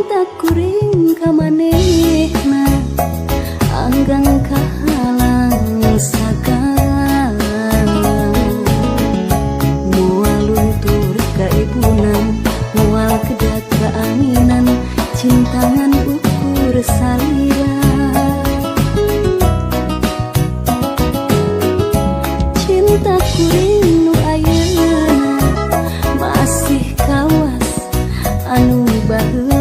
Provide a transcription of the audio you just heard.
Cinta kuring ka manehna anggang kahalang sagala. Moal luntur kaibunan, moal kedat kaanginan, cinta ngan ukur salira. Cinta kuring nu ayeuna masih kawas anu baheula.